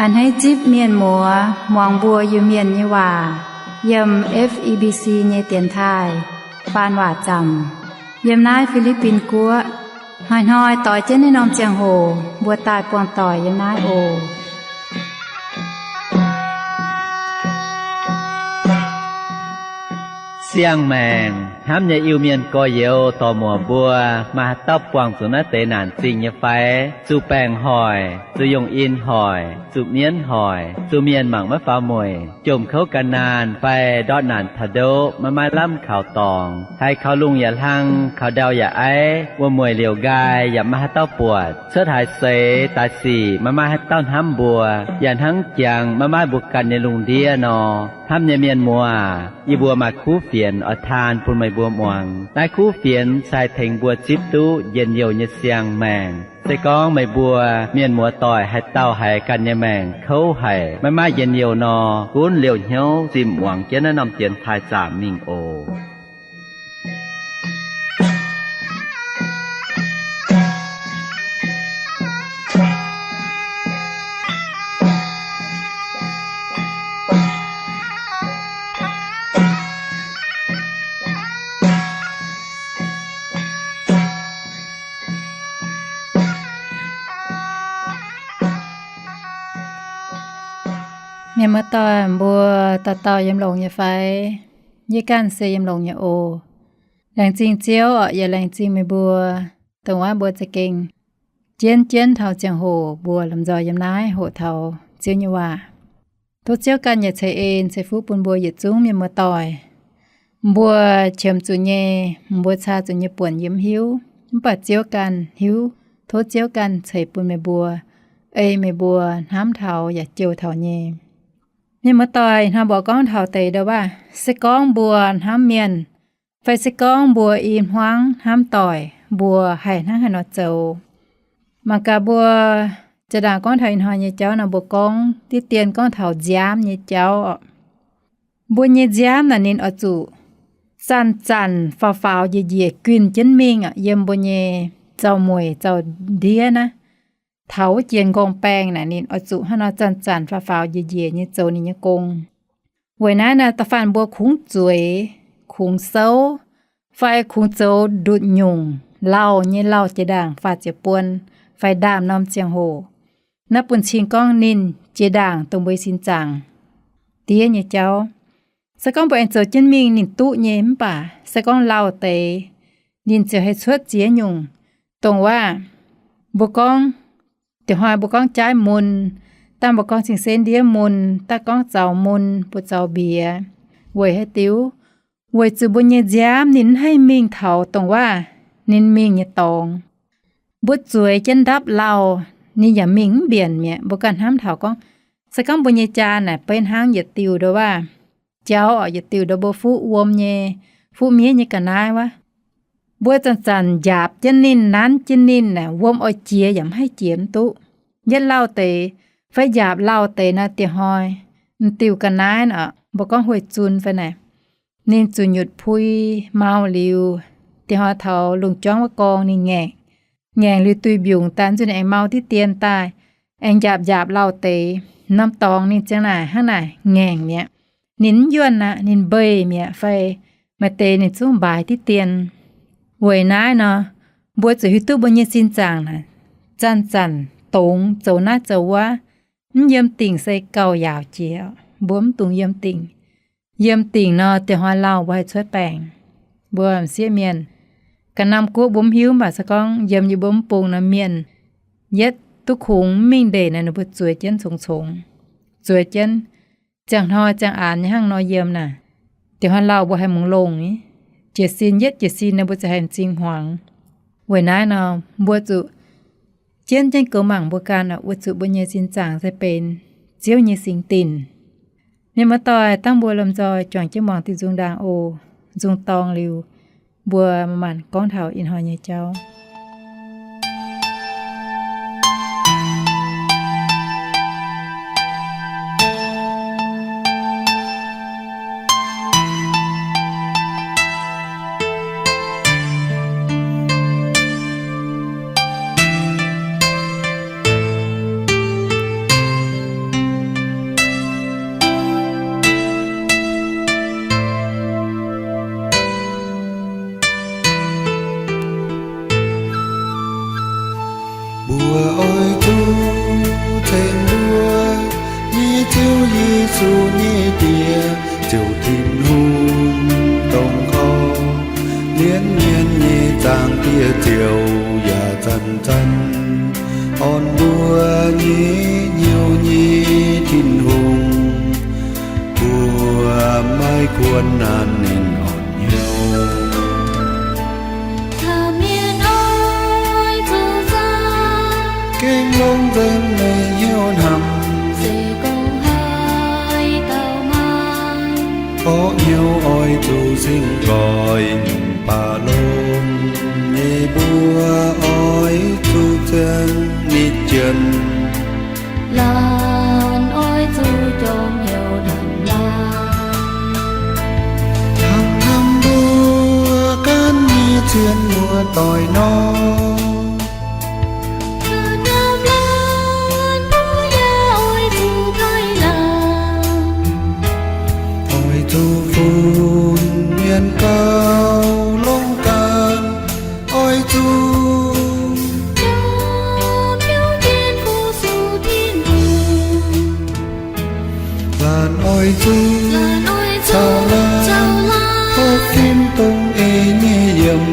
A'hneiv zipv mienh muoz muangx mbuo Iu-Mienh nyei waac yiem F E B C nyei dienx taaih faan waac zaamc yiem naaiv Fi^li^bin Guoqv. Hnoi-hnoi doix jienv naaiv norm ziangh hoc mbuo daaih buangh doic yiem naaiv oc. Siang-maengc hnamv nyei Iu-Mienh gorx-youz dorc-muoc mbuo, maaih haaix dauh buangh zuqc naaiv deix naanc zingh nyei fai? Zuqc baengc hoic, zuqc yongh in hoic, zuqc mienv hoic, zuqc mienh mangc maiv faaux mueic, jomc kouv gan naanh fai ndortv naanc taux ndoqv maiv maaih lamh kaux dorngx, haiz kaux lungh yaac hlang, kaux ndau yaac aiv, wuom-mueic liouc nqaai yaac maiv maaih haaix dauh buatc, cuotv haaix seix daaih sic maiv maaih haaix dauh hnamv mbuo, yaac hnangv jangx maiv maaih mbuo ganh nyei lungh ndiev nor. Hnamv nyei mienh muoz, yie mbuo maaih kuv fienx oix taan bun meih mbuo muangx. Naaiv kuv fienx se haih tengx mbuo zipv duqv njien-youh nyei siang-maengc. Se gorngv meih mbuo mienh muoz-doic haaix dauh haiz ganh nyei maengc kouv haic, maiv maaih njien-youh nor, gunv liouh hnyouv zinh muangx jienv naaiv norm dienx taaih zaamc mingh oc. Mienh muoz-doic mbuo, dauh dauh yiem longx nyei fai? Yie ganh se yiem longx nyei oc. Laengz zingh Ziouv oc, yaac laengz zingh meih mbuo dongh wuov mbuo za'gengh jienv jienv taux ziangh hoc mbuo lomh nzoih yiem naaiv hoqc taux Ziouv nyei waac. Tov Ziouv ganh yaac ceix en ceix fuqv bun mbuo yietc zungv mienh muoz-doic. Mbuo qiemx zuqc nyei, mbuo caa zuqc nyei buonc yie mv hiuv, mv baac Ziouv ganh hiuv. Tov Ziouv ganh ceix bun meih mbuo, ei meih mbuo hnamv taux yaac jouh taux nyei. Mienh muoz-doic, ih hnoi mbuo gorngv taux deix ndo baac, se gorngv mbuo hnamv mienh, fai se gorngv mbuo i hmuangv hnamv doic, mbuo haih hnangv haaix nor zoux? Mangc gaax mbuo zinh ndaangc gorngv taux ih hnoi nyei jauv nor, mbuo gorngv diqv dien gorngv taux nziaamv nyei jauv oc. Mbuo nyei nziaamv naaic ninh oix zuqc zanc-zanc faaux-faaux njiec-njiec guinh jienv mingh yiem mbuo nyei zaux-mueic zaux-ndiev naaiv. Taux wuov jiex nqorngv-baengh naaic ninh oix zuqc hnangv nor zanc-zanc faaux-faaux njiec-njiec nyei zoux ninh nyei gong. Weic naaiv naaic da'faanh mbuo kungx zueiz, kungx souv, fai kungx zoux nduqc nyungc lauh nyei lauh jiex ndaangc faah ziepc buon fai ndaamv norm ziangh hoc, naaiv bun cing gorngv ninh jiex ndaangc dongh mbuo sin zaangc diev nyei jauv. Se gorngv mbuo aengx zoux jienv mingh ninh duqv nyei, mv baac se gorngv lauh deix, ninh ziouc haih cuotv ziex nyungc. Dongh waac mbuo gorngv, dieh hnoi mbuo gorngv jaaiv mun, daaih mbuo gorngv cing-sen ndiev mun, daaih gorngv zaux mun, mbuo zaux mbiex. Weic haaix diuc? Weic zuqc mbuo nyei nziaamv ninh mv haih mingh taux dongh waac ninh mingh nyei dorngx. Mbuo zueiz jienv ndapv lauh, ninh yaac mingh mv mbienc mi'aqv. Mbuo ganh hnamv taux gorngv, se gorngv mbuo nyei jaa naaic beiv hnangv yietc diuh ndo waac jauv oc, yietc diuh ndo mbuo fuqv wuom nyei, fuqv miev nyei ga'naaiv wuov. Mbuo zanc-zanc njaapc jienv ninh, nanv jienv ninh naaic, wuom oix jiex yaac mv haih jiex mv duqv. Yietv lauh deix fai njaapc lauh deix naaic, dieh hnoi m'diuh ga'naaiv oc, mbuo gorngv hueiz zun fai naaic, ninh zuqc nyutc pui mau liuz, dieh hnoi taux lungh juangv wuov gorngv ninh ngaengc. Ngaengc liuz duih mbiungc daaih nzunc aengx mau diqv dien daaih, aengx njaapc njaapc lauh deix. Norm dorngx ninh ziang naaic hnangv naaic ngaengc mi'aqv. Ninh mv yuonh aqv, ninh mbeiv mi'aqv fai maaih deix ninh zungv mbaaix diqv dien. Weic naaiv nor, mbuo zuqc hiuv duqv mbuo nyei sin zaangc naaic zanc-zanc dongz zoux naaiv zoux wuov, mv yiem dingc se gauh yaauc jiex. Mbuo mv dungx yiem dingc. Yiem dingc nor, dieh hnoi lauh mbuo haih cuotv baengc. Mbuo m'sieqv mienh, ga'naaiv guoqv mbuo mv hiuv, mv baac se gorngv yiem yie mbuo mv bung nor, mienh yietv duqv kungx mv mingh ndeic naaic, ninh mbuo zueiz jienv congx-congx, zueiz jienv ziangh hnoi ziangh aanx nyei hnangv nor yiem naaic. Dieh hnoi lauh mbuo haih mungx longh, jiez sin yietv jiez sin nor mbuo ziouc haih m'zing hmuangx. Weic naaiv nor, mbuo zuqc jienv jienv goux mangc mbuo ganh oc, weic zuqc mbuo nyei sin zaangc se benx Ziouv nyei singx dinc. Mienh muoz-doic, dangh mbuo lomh nzoih juangc jienv muangx diuh nzung ndaangc oc. Nzung dorngx liuz, mbuo manc-manc gorngv taux ih hnoi nyei jauv. Ziouv nyei Diex ziouc Tin-Hungh, dongh korv-lienh mienh nyei Zaangc Diex ziouc yaac zanc-zanc orn mbuo nyei hnyouv nyei Tin-Hungh. Mbuo maiv kuonx naanc ninh orn hnyouv. Gengh longc nzengc meih hnyouv hnamv, orqv hnyouv oix zuqc singx nqoi, mv baac longx nyei mbuo oix zuqc ziangh nitv jienv. Laanh oix zuqc jorm hnyouv hnamv laanh. Hnamv hnamv mbuo ganh nyei zien muoz-doic nor. Hnamv laanh mbuo yaac oix zuqc taaih laanh. Oix zuqc funx mienh gauh longx ganh, oix zuqc jorm hnyouv jienv fu-sux Tin-Hungh. Laanh oix zuqc caux laanh, caux laanh, hopv fim dongh eix nyei yiem,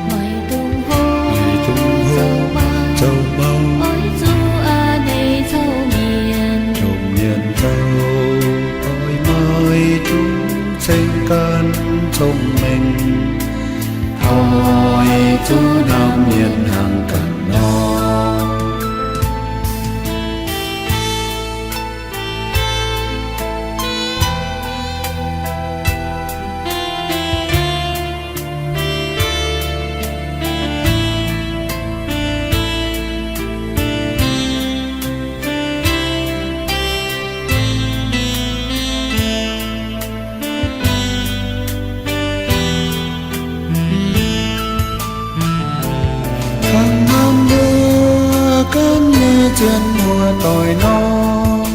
meih dungx hopv zoux mouh, oix zuqc a'hneiv cong-mienh, cong-mienh zoux doix-maaih zungv ceng ganh cong-mengh. Oix zuqc hnamv mienh hnangv ganh nor. Hnamv hnamv mbuo ganh nyei zien muoz-doic nor.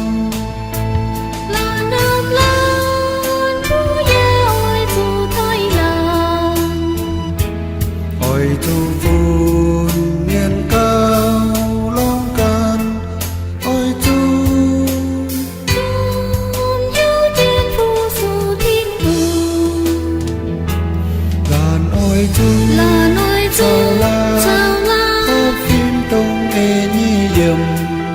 Laanh hnamv laanh mbuo yaac oix zuqc taaih laanh. Oix zuqc funx mienh gauh longx ganh, oix zuqc jorm hnyouv jienv fu-sux Tin-Hungh. Laanh oix zuqc, laanh oix zuqc caux laanh, caux laanh, hopv fim dongh eix nyei yiem,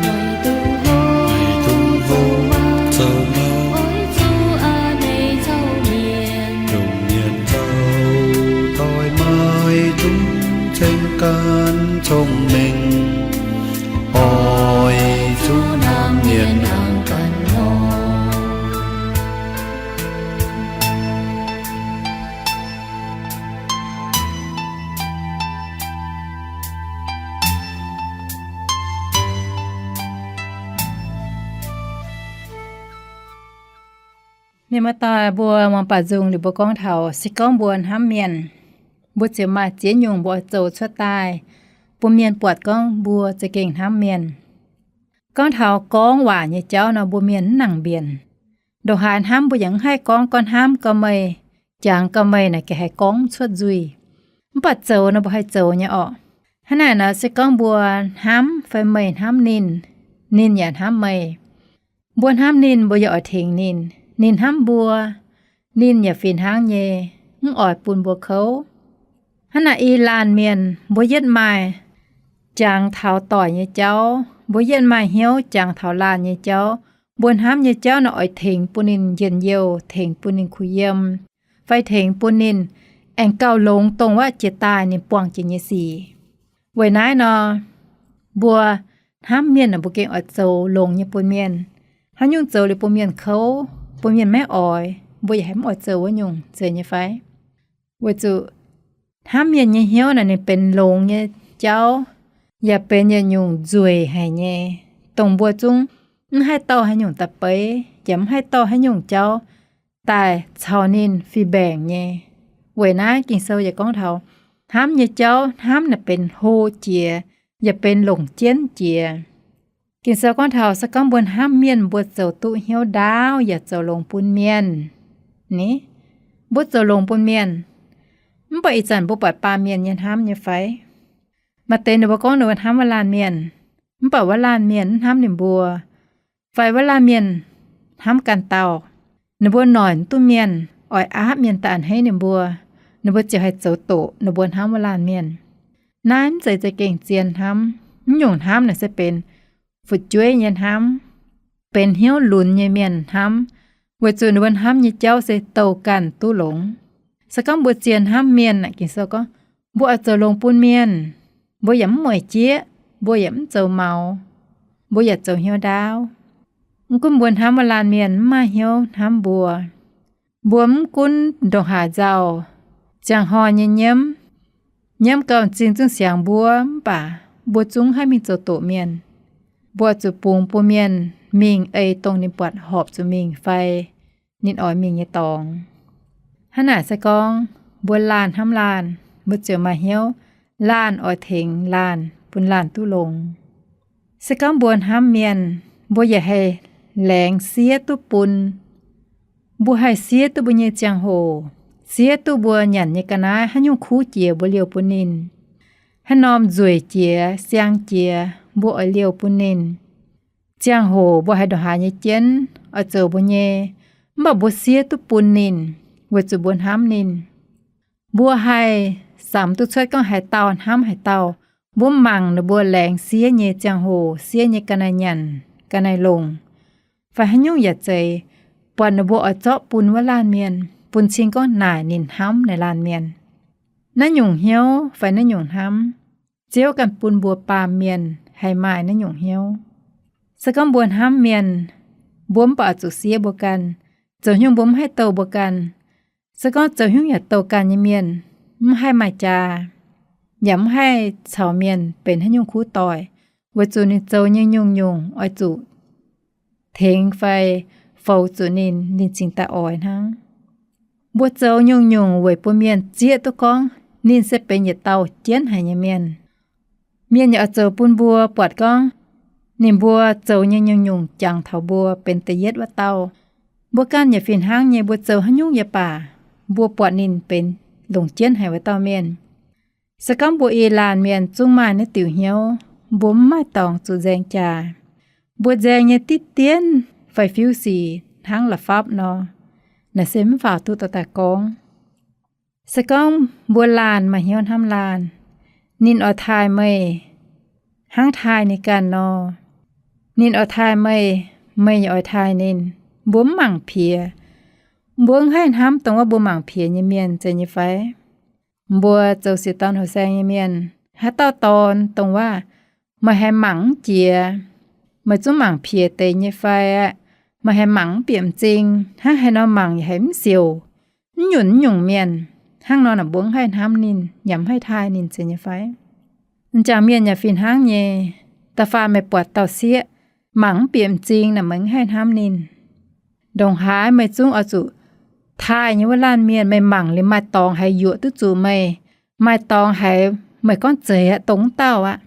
meih dungx hopv zoux mouh, oix zuqc a'hneiv cong-mienh, cong-mienh zoux doix-maaih zungv ceng ganh cong-mengh. Oix zuqc hnamv mienh hnangv ganh nor. Mienh muoz-doic mbuo muangx baaux nzung liuz mbuo gorngv taux se gorngv mbuo hnamv mienh, mbuo ziouc maaih ziex nyungc mbuo oix zoux cuotv daaih, bun mienh buatc gorngv mbuo za'gengh hnamv mienh. Gorngv taux gorngv waac nyei jauv nor, mbuo mienh mv nangc mbienc. Ndongc haaix hnamv mbuo yaac mv haih gorngv, gorngv hnamv gauh meih, jangx gauh meih naaic gengh haih gorngv cuotv nzuih. Mv baac zoux nor mbuo haih zoux nyei orqc. Hnangv naaic nor se gorngv mbuo hnamv fai meih hnamv ninh, ninh yaac hnamv meih. Mbuo hnamv ninh, mbuo yaac oix tengx ninh. Ninh hnamv mbuo, ninh yaac fih hnangv nyei, mv oix bun mbuo kouv. Hnangv naaic i laanh mienh mbuo yietv maaih jangx taux doic nyei jauv, mbuo yietv maaih hnyouv jangx taux laanh nyei jauv. Mbuo hnamv nyei jauv nor oix tengx bun ninh njien-youh, tengx bun ninh kuh yiem, fai tengx bun ninh aengx gauh longx dongh wuov jiex daaih ninh buangh jiex nyei sic. Weic naaiv nor, mbuo hnamv mienh aeqv, mbuo gengh oix zoux longx nyei bun mienh. Haaix nyungc zoux liuz bun mienh kouv, bun mienh maiv oix, mbuo yaac haiz mv oix zoux wuov nyungc, zeiz nyei fai? Weic zuqc hnamv mienh nyei hnyouv naaic ninh benx longx nyei jauv, yaac benx yietc nyungc nzueic haic nyei, dongh mbuo zungv mv haih dorh haaix nyungc da'beiv, yaac mv haih dorh haaix nyungc jauv daaih caux ninh fih mbaengc nyei. Weic naaiv Ging-Sou yaac gorngv taux hnamv nyei jauv, hnamv naaic benx hlo jiex, yaac benx longc jienv jiex. Ging-Sou gorngv taux se gorngv mbuo hnamv mienh, mbuo zoux duqv hnyouv ndaauv yaac zoux longx bun mienh. Ni, mbuo zoux longx bun mienh, mv baac ih zanc mbuo buatc baamh mienh nyei hnamv nyei fai? Maaih deix ninh mbuo gorngv ninh mbuo hnamv wuov laanh mienh, mv baac wuov laanh mienh mv hnamv ninh mbuo. Fai wuov laanh mienh hnamv ganh dauh. Ninh mbuo noic mv duqv mienh, oix aapv mienh daaih a'hneiv ninh mbuo, ninh mbuo ziouc haih zoux doqc ninh mbuo hnamv wuov laanh mienh. Naaiv mv zeiz za'gengh zien hnamv. Mv nyungc hnamv naaic se benx fu'jueiv nyei hnamv, benx hnyouv lunx nyei mienh hnamv, weic zuqc ninh mbuo hnamv nyei jauv se douh ganh duqv longx. Se gorngv mbuo zien hnamv mienh aeqv, Ging-Sou gorngv, mbuo oix zoux longx bun mienh, mbuo yaac mv mueic jieqv, mbuo yaac mv zoux maux, mbuo yaac zoux hnyouv ndaauv. Mv gunv mbuo hnamv wuov laanh mienh mv maaih hnyouv hnamv mbuo, mbuo mv gunv ndongc haaix nzauh, ziangh hnoi nyei nyiemv, nyiemv gauh m'zing zungv siangx mbuo, mv baac mbuo zungv haih mingh zoux doqc mienh. Mbuo zuqc bungx bun mienh mingh ei dongh ninh buatc horpc zuqc mingh fai ninh oix mingh nyei dorngx. Hnangv naaic se gorngv mbuo laanh hnamv laanh, mbuo ziouc maaih hnyouv laanh oix tengx laanh bun laanh duqv longx. Se gorngv mbuo hnamv mienh, mbuo yaac haih laengz siev duqv bun. Mbuo haih siev duqv mbuo nyei ziangh hoc, siev duqv mbuo nyanc nyei ga'naaiv haaix nyungc kuv jiex mbuo liouh bun ninh, haaix norm nzueic jiex siang jiex mbuo oix liouh bun ninh. Ziangh hoc mbuo haiz ndongc haaix nyei jienv oix zoux mbuo nyei, mv baac mbuo siev duqv bun ninh, weic zuqc mbuo hnamv ninh. Mbuo haih samx duqv cuotv gorngv haaix dauh hnamv haaix dauh. Mbuo mangc ninh mbuo laengz siev nyei ziangh hoc, siev nyei ga'naaiv nyanc, ga'naaiv longc, fai haaix nyungc yaac zeiz, buatc ninh mbuo oix zorqv bun wuov laanh mienh, bun cing gorngv naaic ninh hnamv naaic laanh mienh. Naaiv nyungc hnyouv fai naaiv nyungc hnamv, Ziouv ganh bun mbuo baamh mienh haih maaih naaiv nyungc hnyouv. Se gorngv mbuo hnamv mienh, mbuo mv baac zuqc siev mbuo ganh. Zoux hnyouv mbuo mv haih douh mbuo ganh. Se gorngv zoux hnyouv yaac douh ganh nyei mienh, mv haih maaih jaax, yaac mv haih caux mienh benx haaix nyungc kuv doic, weic zuqc ninh zoux nyei nyungc-nyungc oix zuqc tengx fai foux zuqc ninh, ninh cingx daaih oix hnangv. Mbuo zoux nyungc-nyungc weic bun mienh zieqv duqv gorngv ninh se benx yietc dauh jienv haic nyei mienh. Mienh yaac oix zoux bun mbuo buatc gorngv ninh mbuo zoux nyei nyungc-nyungc jangx taux mbuo benx da'yietv wuov dauh. Mbuo ganh yaac fih hnangv nyei, mbuo zoux haaix nyungc yaac baac, mbuo buatc ninh benx longc jienv haic wuov dauh mienh. Se gorngv mbuo i laanh mienh zungv maaih naaiv diuc hnyouv, mbuo mv maaih dorngx zuqc nzaeng jaax. Mbuo nzaeng nyei diqv dienv fai fiuv-sic hnangv la'fapv nor, naaic se mv faaux duqv dorh daaih gorngv. Se gorngv mbuo laanh maaih hnyouv hnamv laanh, ninh oix taaih meih hnangv taaih ninh ganh nor, ninh oix taaih meih, meih yaac oix taaih ninh, mbuo mv mangc piex. Mbuo mv haih hnamv dongh wuov mbuo mangc piex nyei mienh, zeiz nyei fai? Mbuo zoux siex dorn houh saeng nyei mienh, haaix dauh dorn dongh wuov, meih haiz mangc mv jiex, meih zungv mangc piex deix nyei fai aqv? Meih haiz mangc mv bieqc m'zing, hnangv haaix nor mangc yaac haiz mv siouc, mv nyunc mv nyungc mienh, hnangv nor naaic mbuo mv haih hnamv ninh, yaac mv haih taaih ninh, zeiz nyei fai? M'jangc mienh yaac fih hnangv nyei. Da'faanh meih buatc dauh sieqv mangc mv bieqc m'zing naaic, meih mv haih hnamv ninh. Ndongc haaix meih zungv oix zuqc taaih nyei wuov laanh mienh, meih mangc liuz maaih dorngx haiz yuoqc duqv zuqc meih, maaih dorngx haiz meih gorngv zeiz aqv, dongh wuov dauh aqv.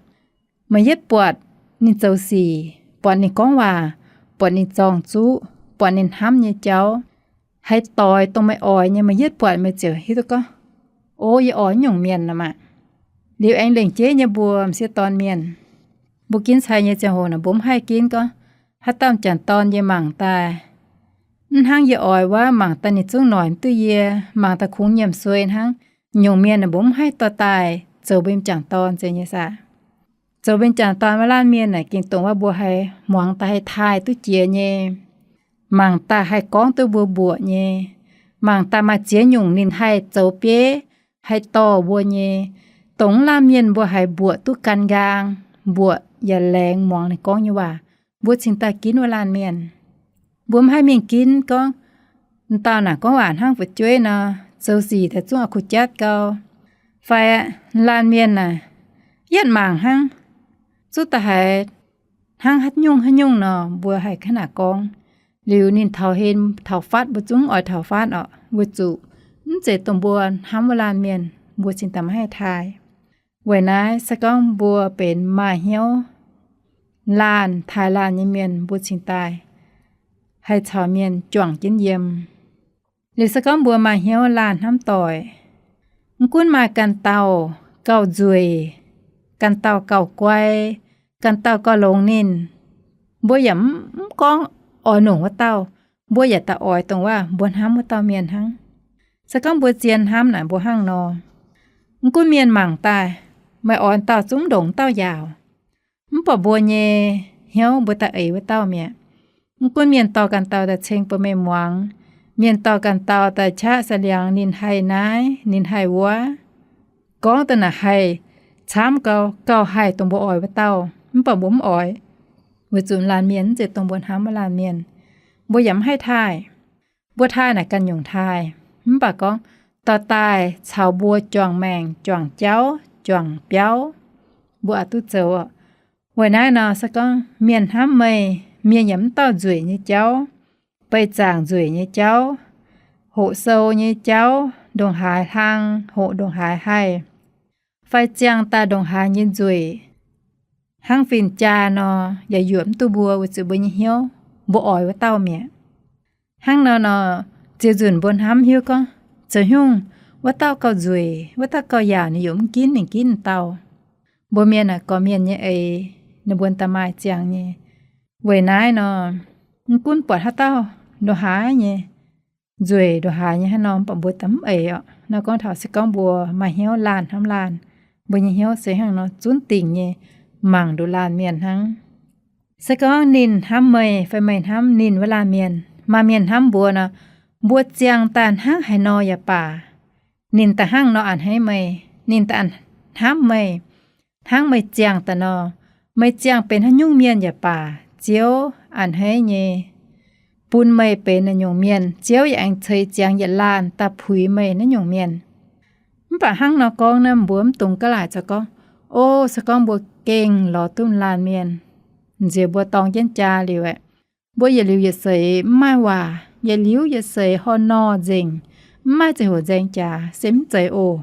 Meih yietv buatc ninh zoux sic, buatc ninh gorngv waac, buatc ninh zorng zuqv, buatc ninh hnamv nyei jauv, haaix doix dongh meih oix nyei, meih yietv buatc meih ziouc hiuv duqv gorngv, o, yie oix nyungc mienh nor maah. Liuz aengx lengc jeiv nyei mbuo m'sieqv dorn mienh, mbuo ginv cai nyei ziangh hoc naaic, mbuo mv haih ginv gorngv, haaix dauh m'jangc dorn yie mangc daaih mv hnangv yie oix wuov, mangc daaih ninh zungv noic mv duqv yie, mangc daaih kungx nyiemc suei hnangv. Nyungc mienh naaic mbuo mv haih dorh daaih zoux mbuo m'jangc dorn, zeiz nyei saah? Zoux mbuo m'jangc dorn wuov laanh mienh naaic gengh dongh wuov mbuo haih muangx daaih haih taaih duqv jiex nyei. Mangc daaih haih gorngv duqv mbuo mbuoqc nyei. Mangc daaih maaih ziex nyungc ninh haih zoux bieiv, haih dorh mbuo nyei. Dongh wuov laanh mienh mbuo haiz mbuoqc duqv gan nqaang, mbuoqc yaac laengz muangx ninh gorngv nyei waac, mbuo cingx daaih ginv wuov laanh mienh. Mbuo mv haih mingh ginv gorngv, m'dauh naaic gorngv waac hnangv fu'jueiv nor, zoux sic daaih zungv oix kuh jatv gau. Fai laanh mienh naaic, yietv mangc hnangv, zungv da'haiz hnangv haaix nyungc haaix nyungc nor, mbuo haih kangv naaic gorngv. Liuz ninh taux hlen taux fatv, mbuo zungv oix taux fatv orqc, weic zuqc mv zeiz dongh mbuo hnamv wuov laanh mienh, mbuo cingx daaih maiv haih taaih. Weic naaiv se gorngv mbuo benx maaih hnyouv laanh taaih laanh nyei mienh, mbuo cingx daaih haih caux mienh juangc jienv yiem. Liuz se gorngv mbuo maaih hnyouv laanh hnamv doic, mv gunv maaih ganh dauh gauh nzueic, ganh dauh gauh guai, ganh dauh gauh longx ninh, mbuo yaac mv gorngv oix nongc wuov dauh. mbuo yaac daaih oix dongh waac mbuo hnamv wuov dauh mienh hnangv. Se gorngv mbuo zien hnamv naaic mbuo hnangv nor, mv gunv mienh mangc daaih, meih oix dauh zungv ndongc dauh yaauc. Mv baac mbuo nyei hnyouv mbuo daaih eix wuov dauh mi'aqv. Mv gunv mienh dorh ganh dauh daaih ceng bun meih muangx, mienh dorh ganh dauh daaih qaqv sai liangx ninh haih naaiv, ninh haih wuov, gorngv daaih naaic haih camv gau, gauh haih dongh mbuo oix wuov dauh, mv baac mbuo mv oix, weic zuqc laanh mienh mv zeiz dongh mbuo hnamv wuov laanh mienh. Mbuo yaac mv haih taaih. Mbuo taaih naaic ganh nyungc taaih, mv baac gorngv dorh daaih caux mbuo juangc maengc, juangc jauv, juangc biauv, mbuo aqc duqv zoux. Weic naaiv nor se gorngv mienh hnamv meih, mienh yaac mv dauh nzueic nyei jauv, beih zaangc nzueic nyei jauv, hoqc sou nyei jauv, ndongc haaix hlang hoqc ndongc haaix haih, fai ziangh daaih ndongc haaix nyei nzueic, hnangv fin-jaa nor, yaac yuoqc mv duqv mbuo weic zuqc mbuo nyei hnyouv, mbuo oix wuov dauh mi'aqv. Hnangv nor nor, ziux nzunc mbuo hnamv hiuv gorngv, zoux hnyungv, wuov dauh gauh nzueic, wuov dauh gauh yaauc, ninh yaac mv ginv ninh ginv dauh. Mbuo mienh aah, gorqv mienh nyei eix, ninh mbuo daaih maaih ziangh nyei. Weic naaiv nor, mv gunv buatc haaix dauh ndongc haaix nyei nzueic, ndongc haaix nyei haaix nor, mv baac mbuo daaih mv eix orqc. Nor gorngv taux se gorngv mbuo maaih hnyouv laanh hnamv laanh, mbuo nyei hnyouv se hnangv nor zunv dingc nyei mangc nduqc laanh mienh hnangv. Se gorngv ninh hnamv meih fai meih hnamv ninh wuov laanh mienh, maaih mienh hnamv mbuo nor, mbuo ziangh daaih hnangv haaix nor yaac baac, ninh daaih hnangv nor a'hneiv meih, ninh daaih a'hneiv hnamv meih, hnangv meih ziangh daaih nor, meih ziangh benx haaix nyungc mienh yaac baac, Ziouv a'hneiv nyei bun meih benx naaiv nyungc mienh. Ziouv yaac aengx ceix ziangx yietc laanh daaih puix meih naaiv nyungc mienh. Mv baac hnangv nor gorngv naaiv mbuo mv dungx ga'laaic zoux gorngv, o, se gorngv mbuo gengh lorz duqv laanh mienh nziex mbuo dorng jienv jaa liuz aeqv, mbuo yietc liuz yietc seix mv maaih waac, yietc liuz yietc seix horh nor nzengc, mv maaih ziangh hoc nzaeng jaax se mv zeiz oc.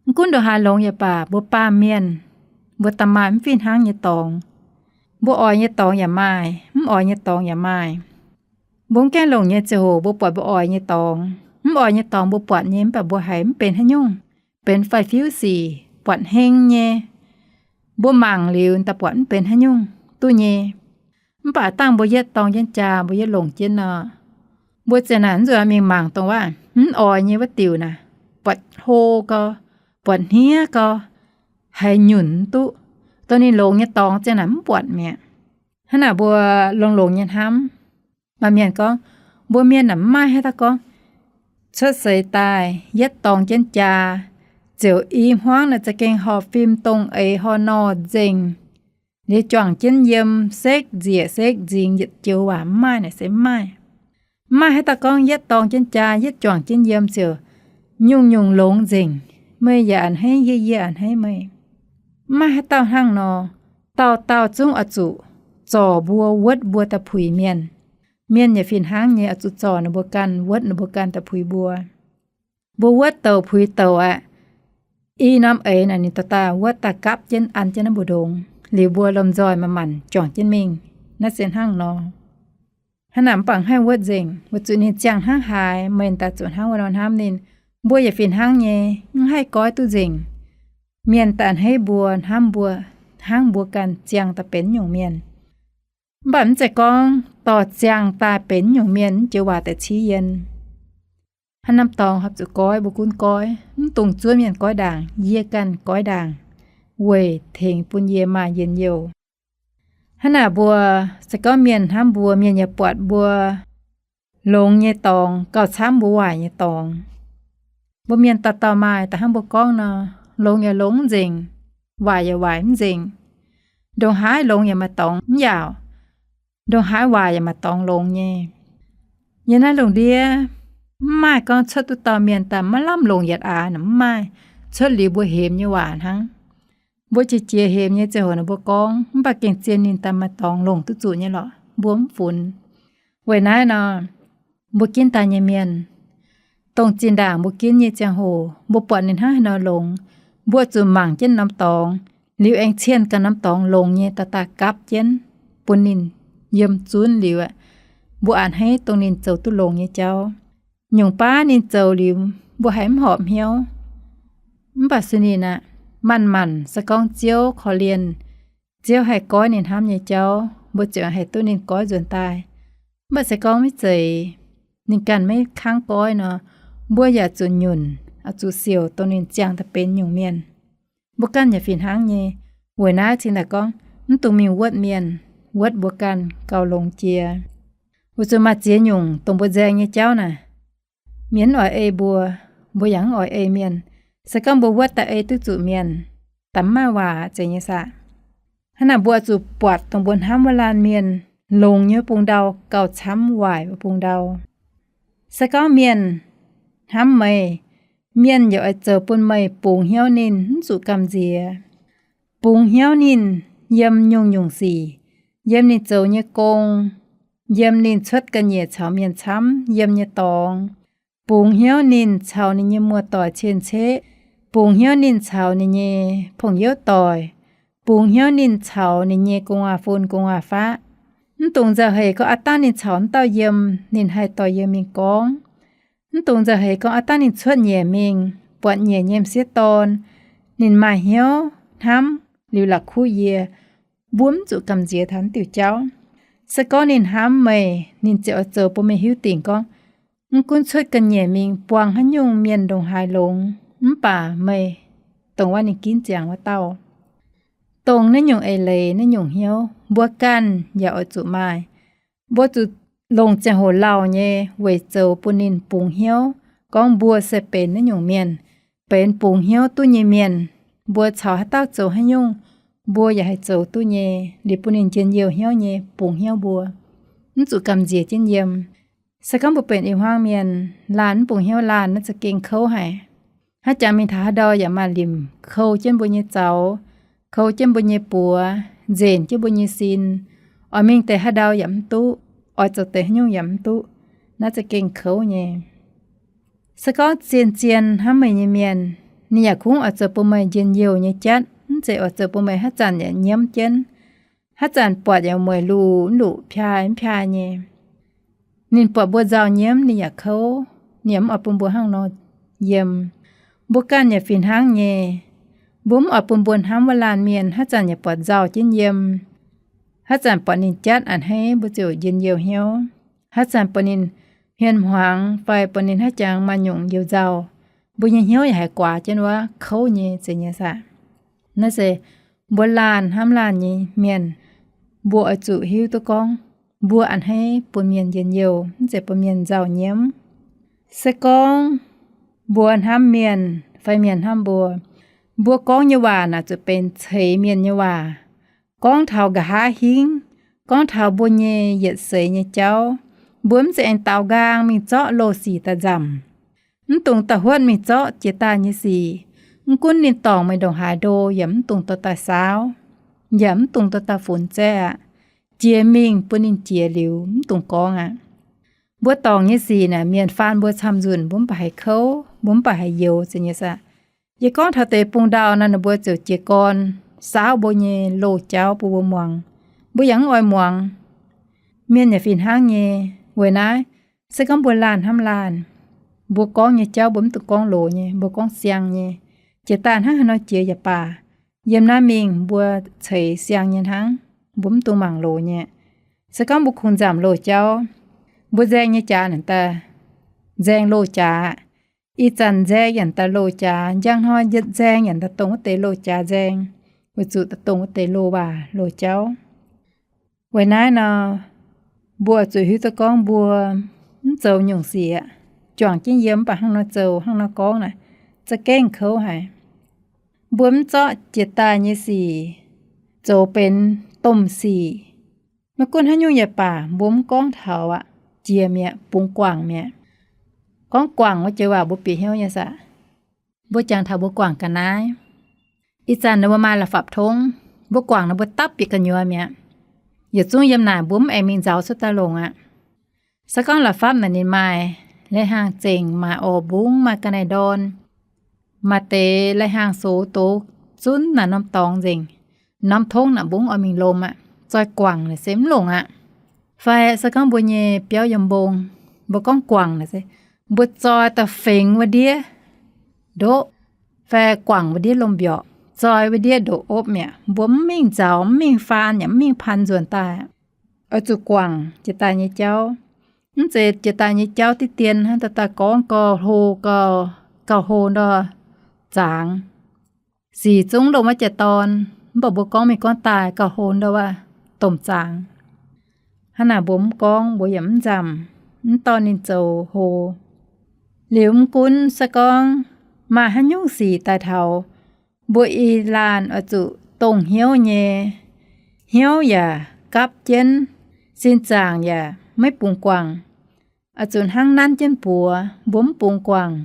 Mv gunv ndongc haaix longx yaac baac, mbuo baamh mienh, mbuo da'maaih mv fih hnangv nyei dorngx. Mbuo oix nyei dorngx yaac maaih, mv oix nyei dorngx yaac maaih. Mbuo mv gaengh longc nyei ziangh hoc mbuo buatc mbuo oix nyei dorngx, mv oix nyei dorngx mbuo buatc nyei mv baac mbuo haiz mv benx haaix nyungc, benx faix-fiuv sic, buatc heng nyei. Mbuo mangc liuz daaih buatc mv benx haaix nyungc duqv nyei. Mv baac dangh mbuo yietv dorng jienv jaa, mbuo yietv longc jienv nor, mbuo ziouc naaic mv zuqc mingh mangc dongh waac mv oix nyei wuov diuc naaic, buatc hlo gau, buatc hniev gau, haiz nyunc mv duqv. Dongh ninh longx nyei dorngx ziouc naaic mv buatc mi'aqv. Hnangv naaic mbuo longx-longx nyei hnamv. Maaih mienh gorngv, mbuo mienh naaic mv maaih haaix dauh gorngv cuotv seix daaih yietv dorng jienv jaa, ziouc i hmuangv naaic za'gengh horpc fim dongh eix horh nor nzengc, liuz juangc jienv yiem sekv nzieqc sekv nzingx yietc joux waac mv maaih naaic se mv maaih. Mv maaih haaix dauh gorngv yietv dorng jienv jaa, yietv juangc jienv yiem ziouc nyungc-nyungc longx nzengc, meih yaac a'hneiv yie, yie a'hneiv meih. Mv maaih haaix dauh hnangv nor. Dauh dauh zungv oix zuqc zorc mbuo, wuotv mbuo daaih puix mienh. Mienh yaac fih hnangv nyei oix zuqc zorc ninh mbuo ganh, wuotv ninh mbuo ganh daaih puix mbuo. Mbuo wuotv douc puix douc aqv. I norm eix naaic ninh daaih daaih wuotv daaih gapv jienv an jienv naaiv mbu'ndongx, liuz mbuo lomh nzoih manc-manc juangc jienv mingh. Naaiv se hnangv nor. Hnangv naaic mv baac haih wuotv nzengc, weic zuqc ninh ziangh hnangv haaix, meih daaih zuqc hnangv wuov nor hnamv ninh. Mbuo yaac fih hnangv nyei, mv haih goiv duqv nzengc. Mienh daaih a'hneiv mbuo, hnamv mbuo hnangv mbuo ganh ziangh daaih benx nyungc mienh. Mv baac mv zeiz gorngv dorh ziangh daaih benx nyungc mienh mv joux waac daaih ciev yien. Hnangv norm dorngx horpc zuqc goiv, mbuo gunv goiv, mv dungx zuov mienh goiv ndaangc, yie ganh goiv ndaangc, weic tengx bun yie maaih njien-youh. Hnangv naaic mbuo se gorngv mienh hnamv mbuo, mienh yaac buatc mbuo longx nyei dorngx gauh camv mbuo waaic nyei dorngx. Mbuo mienh dauh dauh maaih da'hnangv mbuo gorngv nor, longx yaac longx mv nzengc, waaic yaac waaic mv nzengc. Ndongc haaix longx yaac maaih dorngx mv yaauc, ndongc haaix waaic yaac maaih dorngx longx nyei. Yiem naaiv lungh ndiev mv maaih gorngv cuotv duqv dauh mienh daaih maiv lamh longc yietc aax naaic mv maaih. Cuotv liuz mbuo hemx nyei waac hnangv. Mbuo qiex jiez hemx nyei ziangh hoc naaic mbuo gorngv, mv baac gengh zien ninh daaih maaih dorngx longc duqv zuqc nyei lorqc, mbuo mv funx. Weic naaiv nor, mbuo ginv daaih nyei mienh, dongh zinh ndaangc mbuo ginv nyei ziangh hoc mbuo buatc ninh hnangv haaix nor longx, mbuo zuqc mangc jienv norm dorngx, liuz aengx cienh ganh norm dorngx longx nyei daaih daaih gapv jienv bun ninh yiem zunv liuz aqv, mbuo a'hneiv dongh ninh zoux duqv longx nyei jauv. Nyungc baav ninh zoux liuz mbuo haiz mv horpc hnyouv. Mv baac se ninh aqv, manc-manc se gorngv Ziouv korv-lienh, Ziouv haih goiv ninh hnamv nyei jauv, mbuo ziouc haih duqv ninh goiv nzuonx daaih. Mv baac se gorngv maiv zeiz, ninh ganh maiv kangv goiv nor, mbuo yaac zuqc nyunc, zuqc siouc dongh ninh ziangh daaih benx nyungc mienh. Mbuo ganh yaac fih hnangv nyei. Weic naaiv cingx daaih gorngv, mv dungx mingh wuotv mienh, wuotv mbuo ganh gauh longx jiex. Weic zuqc maaih ziex nyungc dongh mbuo nzaeng nyei jauv naaic, mienh mv oix ei mbuo, mbuo yaac mv oix ei mienh. Se gorngv mbuo wuotv daaih ei duqv zuqc mienh, daaih mv maaih waac zeiz nyei saah. Hnangv naaic mbuo oix zuqc buatc dongh mbuo hnamv wuov laanh mienh longx nyei bung ndau gauh camv waaic wuov bung ndau. Se gorngv mienh hnamv meih, mienh yaac oix zoux bun meih bungx hnyouv ninh, mv zuqc gamh nziex. Bungx hnyouv ninh yiem nyungc-nyungc sic, yiem ninh zoux nyei gong, yiem ninh cuotv ga'nyiec caux mienh camv yiem nyei dorngx, bungx hnyouv ninh caux ninh nyei muoz-doic cien-ceqv, bungx hnyouv ninh caux ninh nyei pong-youv doic, bungx hnyouv ninh caux ninh nyei gu'nguaaz-fun gu'nguaaz-faqv. Mv dungx nzauh heix gorngv aav dangh ninh caux wuov dauh yiem, ninh haih dorh yiem mingh gorngv. Mv dungx nzauh heix gorngv aav dangh ninh cuotv nyeic mingh, buatc nyeic nyei m'sieqv dorn, ninh maaih hnyouv hnamv liuz la'kuqv yie. Mbuo mv zuqc gamh nziex taux naaiv diuh jauv. Se gorngv ninh hnamv meih, ninh ziouc oix zoux bun meih hiuv dingc gorngv, mv gunv cuotv ga'nyiec mingh buangh haaix nyungc mienh ndongc haaix longx, mv baac meih dongh wuov ninh ginv ziangx wuov dauh. Dongh naaiv nyungc eix leiz, naaiv nyungc hnyouv mbuo ganh yaac oix zuqc maaih. Mbuo zuqc longc ziangh hoc lauh nyei weic zoux bun ninh bungx hnyouv gorngv mbuo se benx naaiv nyungc mienh, benx bungx hnyouv duqv nyei mienh. Mbuo caux haaix dauh zoux haaix nyungc, mbuo yaac haih zoux duqv nyei, liuz bun ninh njien-youh hnyouv nyei bungx hnyouv mbuo, mv zuqc gamh nziex jienv yiem. Se gorngv mbuo benx i hmuangv mienh, laanh mv bungx hnyouv laanh, naaiv za'gengh kouv haic. Hnangv jangx mingh taux haaix ndau yaac maaih limc kou jienv mbuo nyei zaux, kou jienv mbuo nyei buoz, nzenc jienv mbuo nyei sin. Oix mingh deix haaix ndau yaac mv duqv, oix zoux deix haaix nyungc yaac mv duqv. Naaiv za'gengh kouv nyei. Se gorngv zien-zien hnamv meih nyei mienh, ninh yaac kungx oix zoux bun meih njien-youh nyei jatv, mv zeiz oix zoux bun meih haaix zanc yaac nyiemv jienv, haaix zanc buatc yaac mueic luc, mv luc, piaa mv piaa nyei. Ninh buatc mbuo nzauh nyiemv, ninh yaac kouv, ninh yaac mv oix bun mbuo hnangv nor yiem. Mbuo ganh yaac fih hnangv nyei. Mbuo mv oix bun mbuo hnamv wuov laanh mienh haaix zanc yaac buatc nzauh jienv yiem. Haaix zanc buatc ninh jatv a'hneiv, mbuo ziouc njien-youh hnyouv. Haaix zanc buatc ninh hmien hmuangx fai buatc ninh haaix jangx maaih nyungc youh nzauh, mbuo nyei hnyouv yaac haiz guaax jienv wuov, kouv nyei, zeiz nyei saah. Naaiv se mbuo laanh hnamv laanh nyei mienh, mbuo oix zuqc hiuv duqv gorngv, mbuo a'hneiv bun mienh njien-youh, mv zeiz bun mienh nzauh nyiemv. Se gorngv mbuo hnamv mienh fai mienh hnamv mbuo, mbuo gorngv nyei waac naaic zuqc benx ceix mienh nyei waac, gorngv taux nqa'haav hingv, gorngv taux mbuo nyei yietc seix nyei jauv. Mbuo mv zeiz aengx daaux nqaang mingh zorqv loz-sic daaih nzamc. Mv dungx da'huotv mingh zorqv jiex daaih nyei sic. Mv gunv ninh dorngc meih ndongc haaix ndo yaac mv dungx dorh daaih saauv, yaac mv dungx dorh daaih funx zaeqv aqv. Jiex mingh bun ninh jiex liuz, mv dungx gorngv aqv. Mbuo dorngc nyei sic naaic, mienh faan mbuo camv-nzunc, mbuo mv baac haiz kouv, mbuo mv baac haiz youx, zeiz nyei saah. Yie gorngv taux deix bung ndau naaic, ninh mbuo ziouc jiez gorn saauv mbuo nyei loz-jauv bun mbuo muangx. Mbuo yaac mv oix muangx. Mienh yaac fih hnangv nyei. Weic naaiv, se gorngv mbuo laanh hnamv laanh, mbuo gorngv nyei jauv mbuo mv dungx gorngv loz nyei, mbuo gorngv siang nyei. Jiex daaih hnangv haaix nor jiex yaac baac, yiem naaiv mingh mbuo ceix siang nyei hnangv, mbuo mv dungx mangc loz nyei. Se gorngv mbuo kungx nzamc loz-jauv, mbuo nzaeng nyei jaax naaic daaih nzaeng loz-jaax. Ih zanc nzaeng yaac daaih loz-jaax, njang hnoi nzaeng yaac daaih dongh wuov deix loz-jaax nzaeng, weic zuqc daaih dongh wuov deix loz-waac loz-jauv. Weic naaiv nor, mbuo zuqc hiuv duqv gorngv mbuo mv zoux nyungc sic aqv. Juangc jienv yiem mv baac hnangv nor zoux hnangv nor gorngv naaic, za'gengh kouv haic. Mbuo mv zorqv jiex daaih nyei sic zoux benx domh sic. Maiv gunv haaix nyungc yaac baac, mbuo mv gorngv taux aqv. Jiex mi'aqv, bungx guangc mi'aqv. Gorngv guangc wuov joux waac mbuo bieqc hnyouv nyei saah? Mbuo jangx taux mbuo guangc ga'naaiv. Ih zanc ninh mbuo maaih la'fapv tongv, mbuo guangc ninh mbuo dapv bieqc gu'nyuoz mi'aqv. Yietc zungv yiem naaic mbuo mv aengx mingh nzauz cuotv daaih longc aqv. Se gorngv la'fapv naaic ninh maaih lai-hnaangx zengc, maaih orv mbungv, maaih ga'naaiv ndorn, maaih deix lai-hnaangx sox doz zunv naaic norm dorngx nzengc. Norm tongv naaic mbuo mv oix mingh lomc aqv. Zoi guangc naaic se mv longc aqv. Fai se gorngv mbuo nyei biauv yiem mbong, mbuo gorngv guangc naaic se mbuo zoi daaih fengx wuov ndiev ndoqv, fai guangc wuov ndiev lomc mbiorqc, zoi wuov ndiev ndoqv opv mi'aqv. Mbuo mv mingh nzauz, mv mingh faan, yaac mv mingh paan nzuonx daaih aqv. oix zuqc guangc jiex daaih nyei jauv. Mv zeiz jiex daaih nyei jauv diqv dien hnangv, daaih daaih gorngv gauh hlo, gauh, gauh hlo ndor zaangz. Sic zungv loz maiv jaax dorn, mv baac mbuo gorngv mingh gorngv daaih gauh hlo ndor wuov domh zaangz. Hnangv naaic mbuo mv gorngv, mbuo yaac mv nzamc, mv dorh ninh zoux hlo. Liuz mv gunv se gorngv maaih haaix nyungc sic daaih taux, mbuo i laanh oix zuqc dongh hnyouv nyei, hnyouv yaac gapv jienv, sin zaangc yaac maiv bungx guangc. Oix zuqc hnangv nanv jienv buoz, mbuo mv bungx guangc.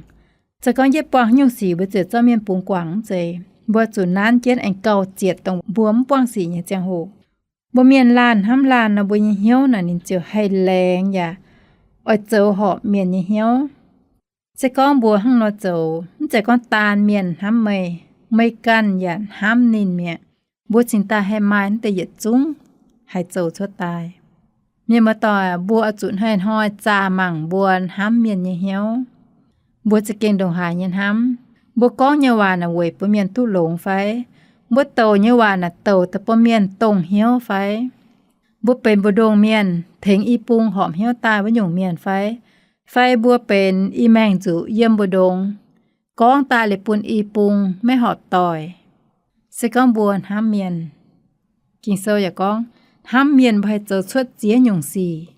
Se gorngv yietv buangh haaix nyungc sic mbuo ziouc zorqv mienh bungx guangc mv zeiz. Mbuo zuqc nanv jienv aengx gauh zietc dongh mbuo mv buangh sic nyei ziangh hoc. Mbuo mienh laanh hnamv laanh nor, mbuo nyei hnyouv naaic ninh ziouc haih laengz yaac oix zoux horpc mienh nyei hnyouv. Se gorngv mbuo hnangv nor zoux, mv zeiz gorngv daan mienh hnamv meih, meih ganh yaac hnamv ninh mi'aqv. Mbuo cingx daaih haih maaih naaiv deix yietc zungv haih zoux cuotv daaih. Mienh muoz-doic, mbuo oix zuqc hnoi-hnoi zaah mangc mbuo hnamv mienh nyei hnyouv. Mbuo za'gengh ndongc haaix nyei hnamv? Mbuo gorngv nyei waac naaic weic bun mienh duqv longx fai? Mbuo douc nyei waac naaic douc daaih bun mienh dongh hnyouv fai? Mbuo benx mbu'ndongx mienh tengx i bung horpc hnyouv daaih wuov nyungc mienh fai? Fai mbuo benx i maengc zuqc yiem mbu'ndongx, gorngv daaih liuz bun i bung maiv horpc doic? Se gorngv mbuo hnamv mienh, Ging-Sou yaac gorngv, hnamv mienh mbuo haih zoux cuotv ziex nyungc sic.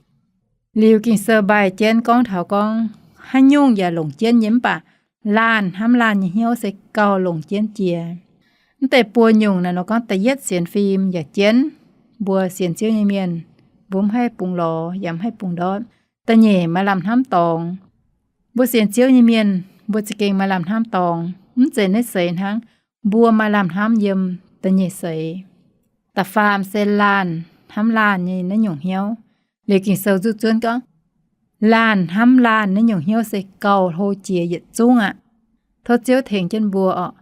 Liuz Ging-Sou mbaih jienv gorngv taux gorngv, haaix nyungc yaac longc jienv nyei, mv baac laanh hnamv laanh nyei hnyouv se gauh longc jienv jiex. Mv deix buo nyungc naaic nor gorngv da'yietv sienx fim yaac jienv. Mbuo sienx Ziouv nyei mienh, mbuo mv haih bungx lorz yaac mv haih bungx ndortv. Da'nyeic maaih lamh hnamv dorngx. Mbuo sienx Ziouv nyei mienh, mbuo za'gengh maaih lamh hnamv dorngx. Mv zeiz naaiv seix hnangv, mbuo maaih lamh hnamv yiem da'nyeic seix. Da'faam se laanh hnamv laanh nyei naaiv nyungc hnyouv. Liuz Ging-Sou zuqv zuonv gorngv, laanh hnamv laanh naaiv nyungc hnyouv se gauh hlo jiex yietc zungv aqv. Tov Ziouv tengx jienv mbuo orqc.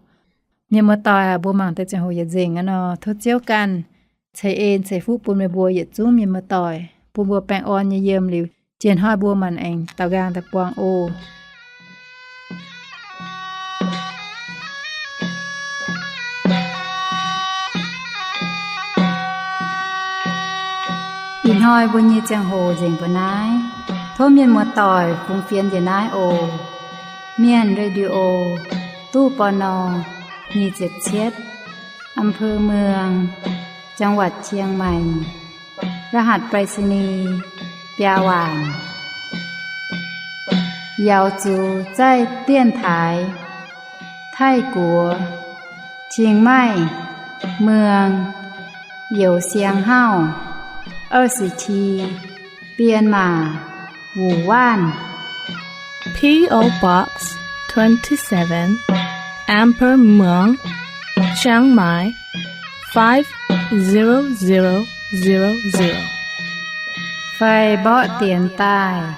Mienh muoz-doic, mbuo mangc deix ziangh hoc yietc nzengc aqv nor, tov Ziouv ganh ceix en ceix fuqv bun meih mbuo yietc zungv mienh muoz-doic, bun mbuo baengh orn nyei yiem liuz, jiex hnoi mbuo maanc aengx daaux nqaang daaih buangh oc. Ih hnoi mbuo nyei ziangh hoc nzengc mbuo naaiv. Tov mienh muoz-doic fungx fienx njiec naaiv oc. Mienh Radio, ตู้ ปณ. nyic ziepc cietv, อำเภอเมือง จังหวัดเชียงใหม่ รหัสไปรษณีย์ biaa waanc. 瑶族在电台 Taiv-Guoqv, Chiang Mai, Muang, Youz Siang Hauv, 二十七, Bienh Maac, Wuoc Waanv. P O Box twenty-seven, Amber Muang, Chiang Mai, five zero zero zero zero. Fai mborqv dienx daaih,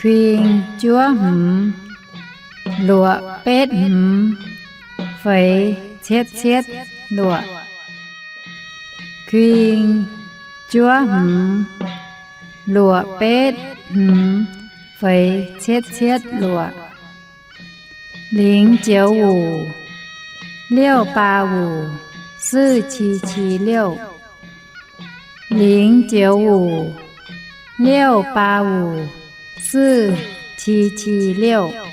kuing juov hmz, luoqc betv hmz, feix cietv cietv luoqc. Kuing juov hmz, luoqc betv hmz, feix cietv cietv luoqc. 零九五六八五四七七六。 零九五六八五四七七六。